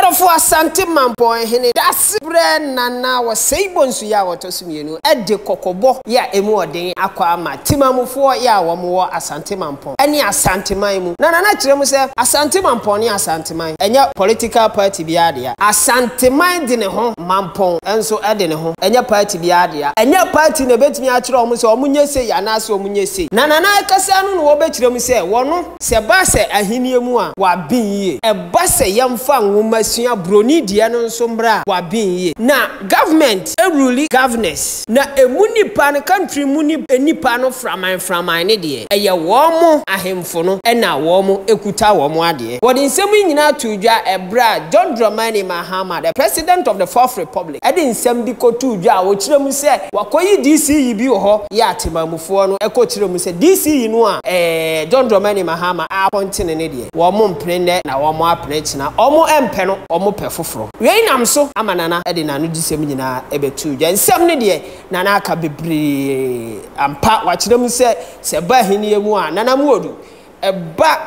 Adɔfo Asante Mampɔn hene Dasebrɛ Nana Osei Bonsu yi a ɔtɔ so mmienu de kɔkɔbɔ yi a emu ɔden akɔ ama Temamufoɔ yi a wɔn wɔ Asante Mampɔn ne Asanteman mu. Na Nana kyerɛ mu sɛ Asante Mampɔn ne Asanteman ɛnyɛ political party biara dea. Asanteman de ne ho, Mampɔn nso de ne ho, ɛnyɛ party biara dea. Ɛnyɛ party na ɛbɛtumi akyerɛ wɔn sɛ wɔn nyɛ sei anaasɛ wɔn nyɛ sei. Na Nana ɛkasa no na wɔbɛkyerɛ mu sɛ wɔn. Sɛ ɛba sɛ ahennie mu a, wɔaben yie. Ɛba sɛ yɛmfa nwomasua broni deɛ no nso mmra a, wɔaben yie. Na government rule governors. Na ɛmu nnipa no, country mu nnipa no framan framan no deɛ, ɛyɛ wɔn ahemfo no na wɔn kuta wɔn adeɛ. Wɔde nsɛm yi nyinaa too dwa ɛberɛ a John Dramani Mahama, the President of the Fourth Republic, de nsɛm bi kɔtoo dwa a ɔkyerɛ mu sɛ wakɔyi DCE bi wɔ hɔ yɛ a temamufoɔ no kɔkyerɛ mu sɛ DCE no a John Dramani Mahama apɔntene no deɛ wɔn mpene nnɛ na wɔn apene kyena, wɔn mpɛ no, wɔn pɛ foforɔ. Wei nam so ama Nana de n'anodisɛm nyinaa bɛtoo dwa. Nsɛm no deɛ Nana aka bebree ampa, wakyerɛ mu sɛ sɛ ɛba ahennie mu a Nana mu ɔdu, ɛba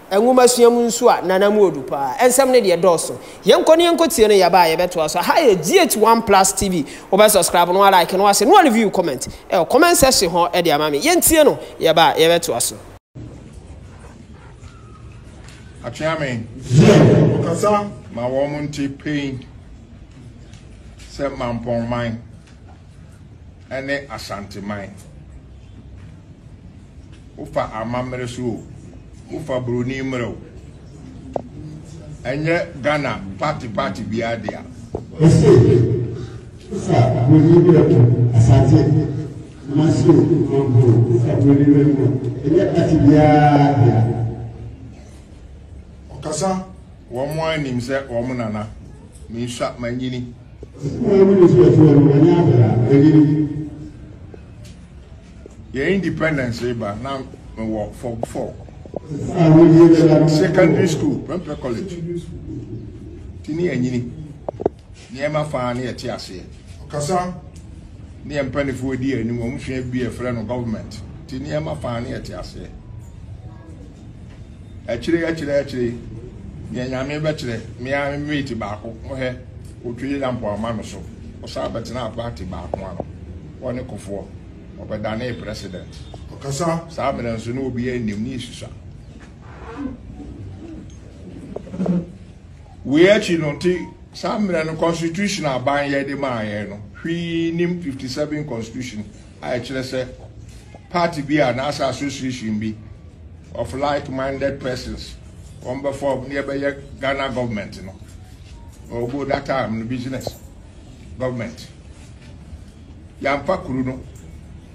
Nwomasua mu nso a, Nana mu odu paa. Nsɛm no deɛ dɔɔso. Yɛnkɔ na yɛnkɔ tie no yɛba a yɛbɛtoa so. Aha yɛ GH1 Plus TV. Wobɛ subscribe na wa like na wa share na wa leave you comment ɛwɔ comment section hɔ de ama me. Yɛntie no yɛba a yɛbɛtoa so. Atweame, ɔkasa ma wɔn nte pain sɛ Mampɔnman ne Asanteman. Wofa amammerɛ so o, wofa buroni mmerɛ o, ɛnyɛ Ghana party party biara dea. Ese wofa buroni mmerɛ o, Asante, Kumasi o, Mampo o, wofa buroni mmerɛ mu a, ɛnyɛ party biara dea. Ɔkasa, wɔn ara nim sɛ wɔn nana, mensua, manyini. Wɔn mu nso ɛte wɔn, wɔnyɛ akwadaa, wɔanyini. Yɛn independence reba na mewɔ form 4. Secondary school, Prempeh College. Ti ne yɛnyini. Nneɛma faa ne yɛte aseɛ. Ɔkasa. Ne yɛn mpanimfoɔ di anim, wɔn sua bi yɛfrɛ no government. Ti nneɛma faa ne yɛte aseɛ. Akyire akyire akyire, nea Nyame bɛkyerɛ, me ara me mate baako, mohwɛ, otwe lampo ama no so, ɔsan bɛtenaa party baako ano, ɔne Kofoɔ, ɔbɛdanee president. Ɔkasa. Saa mmerɛ nso na obiara nnim, ne yɛsusua. Wei akyi no, nti saa mmerɛ no constitution aban yɛde maa yɛn no, hwee nim 57 constitution a ɛkyerɛ sɛ party bi a anaasɛ association bi of like minded persons wɔn bɛ form ne yɛbɛyɛ Ghana government no ɔgo that time no business government yɛamfa kuro no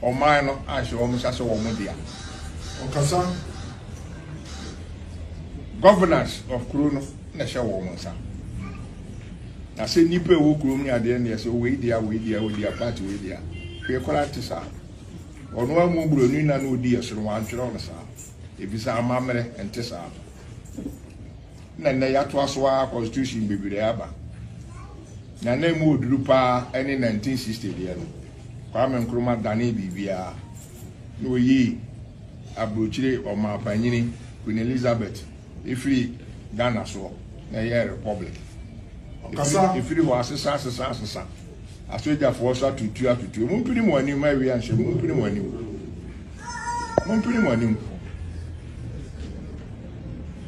ɔman no anhyɛ wɔn nsa sɛ wɔn dea. Ɔkasa. Governance of kuro no na ɛhyɛ wɔn nsa. Na sɛ nnipa ɛwɔ kurom ne adeɛ ne ɛsɛ wei dea wei dea wei dea party wei dea hwee koraa nte saa. Ɔno amu buroni na na odi ɛso no wantwerɛ no saa. Efisɛ amammerɛ nte saa. Na nnɛ yɛatoa so ara constitution bebree aba. Na na emu oduru paa ɛne 1960 deɛ no. Kwame Nkrumah danee biribiara na oyii aburokyire ɔmanpanyini Queen Elizabeth efiri Ghana soɔ na ɛyɛɛ republic. Ɔkasa. Efiri hɔ asesa asesa asesa. Asogyafoɔ so atutu atutu. Mumpini mo anim awia nhyɛ mumpini mo anim. Mumpini mo anim.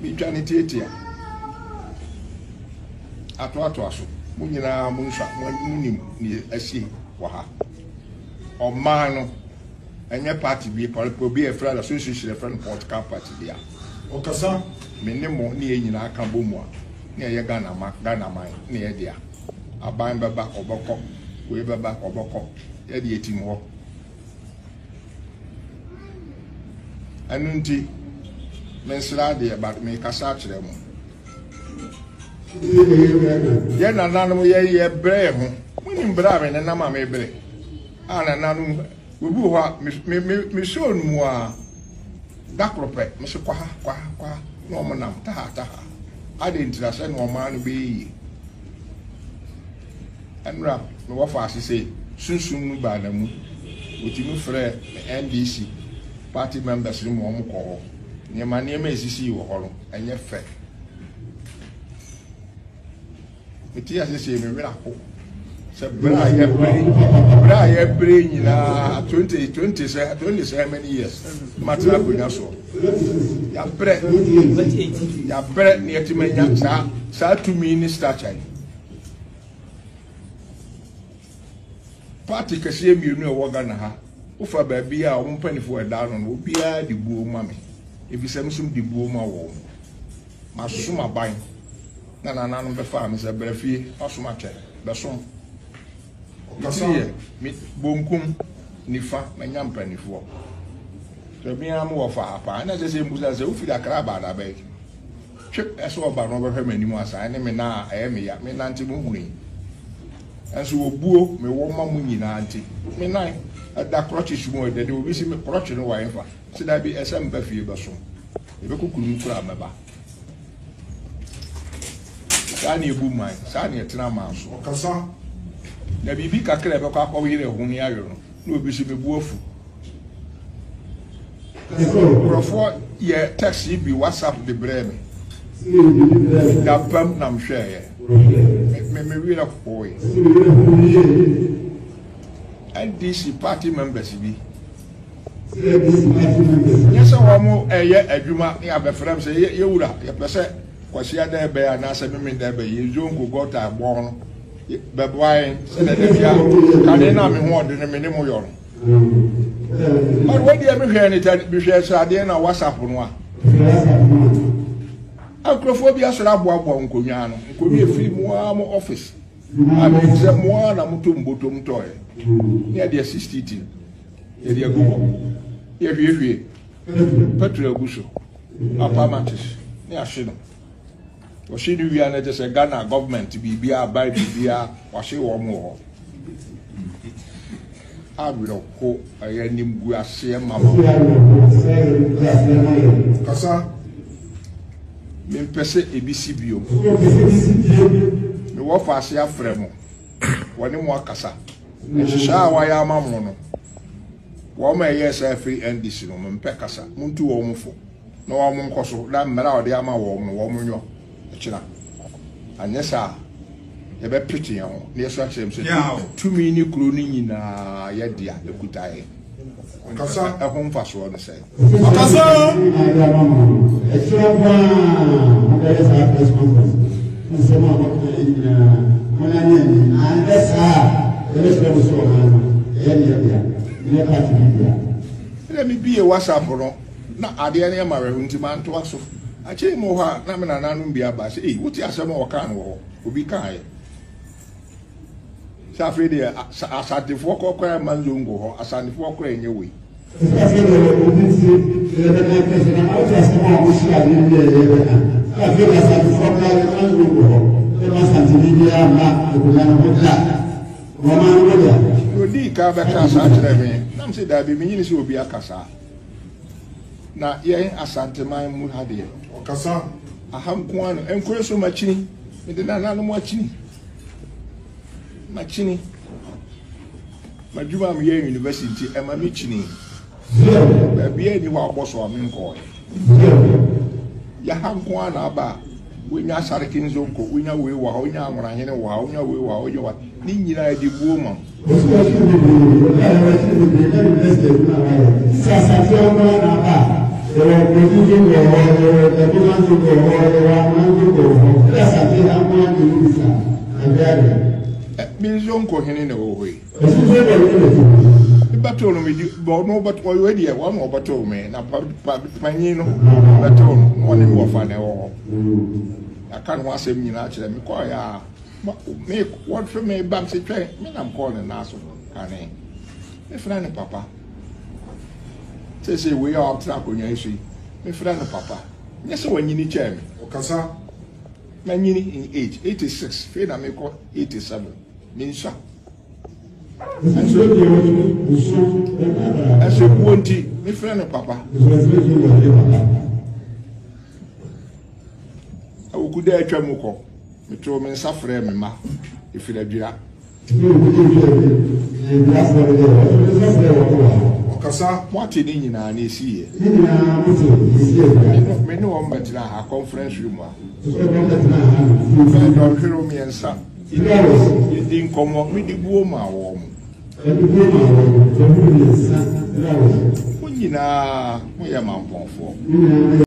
Metwa ne tiatia. Atoatoa so. Mo nyinaa mo nsua mo nim ne asi wɔ ha. Ɔman no ɛnyɛ party bi obi a ɛfrɛ no association ɛfrɛ no political party bi a. Ɔkasa. Me ne mo ne yɛn nyinaa ka bɔ mu a ne ɛyɛ Ghana ma Ghana man ne yɛ dea. Aban bɛba ɔbɛkɔ, wei bɛba ɔbɛkɔ, yɛde yɛtim hɔ. Ɛno nti mensrɛ adeɛ but mekasa akyerɛ mo. Yɛn nananom yɛ yɛ brɛ ho. Monim brɛ a me nenam a mebrɛ a nananom obi wɔ hɔ a me me me show no mu a da koro pɛ me se kwaha kwaha kwaha na wɔn nam taha taha ade ntira sɛ na ɔman no bɛyɛ yie. Ɛnora me wɔfa ase sɛ sunsum no baa na mu otumi frɛ me NDC party members no mu wɔn kɔ hɔ nneɛma nneɛma esisi wɔ hɔ no ɛnyɛ fɛ. Mete ase sɛ me werɛ aho sɛ berɛ a yɛbere berɛ a yɛbere nyinaa 20 20 sɛ 27 many years matena akonnwa soɔ. Yɛabrɛ yɛabrɛ ne yɛtumi anya saa saa tumi ne stature yi. Party kɛseɛ mmienu a ɛwɔ Ghana ha, wofa baabi a wɔn mpanimfoɔ ɛda ano no, obiara de buo ma me, efisɛ me nso de buo ma wɔn. Masom aban na nananom bɛfaa me sɛ brɛ fie, masom akyɛ, bɛsom. Ɔkasa yɛ me bonkum nifa manya mpanimfoɔ. Sɛ me ara mewɔ fa apaa na ɛsɛ sɛ mbusa sɛ wofiri Accra aba adabɛn. Twe ɛsɛ ɔba na ɔbɛhwɛ m'anim asan ɛne me nan a ɛyɛ me ya, me nante mo hunu yi. Nso obuo mewɔ ma mo nyinaa nti, me nan ɛda crutches mu ɛdɛ de obi si me crutch no wɔ ɛnfa. Sɛ dabi ɛsɛ mba fie bɛsom. Yɛbɛkɔ kurom koraa mɛba. Saa na ebu man, saa na ɛtena man so. Ɔkasa. Na biribi kakra a ɛbɛkɔ akɔyere ho ne ayɔ no, na obi so mebu afu. Nkurɔfoɔ yɛ text yi bi WhatsApp de brɛɛ me. Da pam na mehwɛeɛ. Me me werɛ hoe. NDC party members bi. Nyɛ sɛ wɔn ɛyɛ adwuma ne abɛfrɛ m sɛ yɛwura yɛpɛ sɛ Kwasiada ɛbɛyɛ anaasɛ Memenda ɛbɛyɛ Zongo gɔta ɛbɔn no bɛboa yɛn sɛdeɛ da bia kane no a me ho ɔde no me ne mo yɔ no. But wei deɛ mehwɛɛ ne tɛ mehwɛɛ sradeɛ na WhatsApp no a. Nkurɔfoɔ bi asɔre aboaboa nkonnwa ano. Nkonnwa efiri mo ara mo office. A menim sɛ mo ara na moto mbotom tɔɛ. Ne yɛde asi street yɛde agu hɔ. Yɛhwiehwie petrol agu so. Apa matches ne ahye no. Wɔhye no wia no kyɛ sɛ Ghana government biribiara aban biribiara wɔahye wɔn wɔ hɔ. Awerɛho ɛyɛ animguaseɛ ma ma. Kasa. Mempɛ sɛ ebi si bio. Mewɔ faase afrɛ mo. Wɔne mo akasa. Nhyehyɛe a wɔayɛ ama mo no, wɔn a ɛyɛɛ saa firi NDC no, mempɛ kasa. Muntu wɔn fo. Na wɔn nkɔ so na mmara a ɔde ama wɔn no wɔn nyɔ ɛkyena. Anyɛ saa a, yɛbɛpete yɛn ho na yɛso akyerɛ m sɛ tumi ne kuro no nyinaa yɛ dea ɛkuta yɛn. Ɔkasa. Ɛho mfasoɔ no sɛ. Ɔkasa. Ɛkyerɛ paa mobɛyɛ saa press conference nsɛm a wɔka nyinaa monane ani anyɛ saa a yɛbɛkyerɛ mo sɛ ɔman no ɛyɛ ne dea nyɛ party bi dea. Ɛna mebie WhatsApp no na adeɛ no yɛ ma awerɛho nti mantoa so. Akyire mu wɔ hɔ a na me nananom bi aba sɛ ei wote asɛm a wɔkaa no wɔ hɔ obi kaeɛ sɛ afei deɛ asantefoɔ kɔkɔɛ ma nzongo hɔ asantefoɔ korɔ ɛnyɛ wei. Ɛsɛ afei deɛ obi ti yɛbɛka kɛsɛ na wote asɛm a wohyia adeɛ bi a yɛbɛka sɛ afei deɛ asantefoɔ koraa yɛma nzongo hɔ yɛma asanteni biara mma akonnwa no ho da wɔma no ho da. Odii kan bɛka saa kyerɛ me nam sɛ daabi menyini sɛ obi aka saa. Na yɛn Asanteman mu ha deɛ. Ɔkasa. Aha nko ara no. Nkure so makyini. Mede nananom akyini. Makyini. M'adwuma a meyɛ university nti ɛma me kyini. Baabi a ni hɔ abɔ so a menkɔɛ. Yɛha nko ara na aba a wonya Asareke Nzonko, wonya wei wɔ ha, wonya Anwonahene wɔ ha, wonya wei wɔ ha, wonya wɔ ha. Ne nyinaa yɛde buo ma mo. Wɔsi wɔakyiri bebree, wɔka yɛ wɔakyiri bebree na university adwuma a wɔayɛ. Sɛ Asante nko ara na aba a, yɛwɔ Nkobi Nzongo wɔ hɔ, yɛwɔ Dakoma Nzongo wɔ hɔ, yɛwɔ Amona Nzongo wɔ hɔ. Ɛna Asante ha nko ara na ɛni bi saa, na ɛbɛyɛ dɛ. Me Nzongo hene na ɛwɔ hɔ yi. Ɛsi Nzongo hene na ɛte hɔ yi. Mebɛtoo no medi ɔno ɔyɛ deɛ wɔn na ɔbɛtoo me na panyin no bɛtoo no na ɔne me wɔfa na ɛwɔ hɔ. Yɛaka ne ho asɛm nyinaa kyerɛ me kɔɔ yɛ a. Me wɔhwɛ me ba me twɛn me nam kɔɔ ne nan so kane mefrɛ no papa sese wei a ɔtena akonnwa yi so yi mefrɛ no papa nyɛ sɛ wanyini kyɛn me. Ɔkasa. Manyini in age 86 fei na mekɔ 87 mensua. Ɛsɛ buo nti mefrɛ no papa. Awukuda atwa mu kɔ. Metoo me nsa frɛɛ me mma, ɛfiri Adwira. Ɔkasa. Moate ne nyinaa na ɛsiiɛ. Ne nyinaa mo te esi awia. Me ne wɔn bɛtena ha conference room a. Sɛ wɔn bɛtena ha no. Bɛyɛ dɔnhwere 3. 3 hours. Yɛdi nkɔmmɔ, mede buo maa wɔn. Ɛde buo maa wɔn dɔnhwere 3, 3 hours. Mo nyinaa moyɛ mampɔnfoɔ. Ne nyinaa.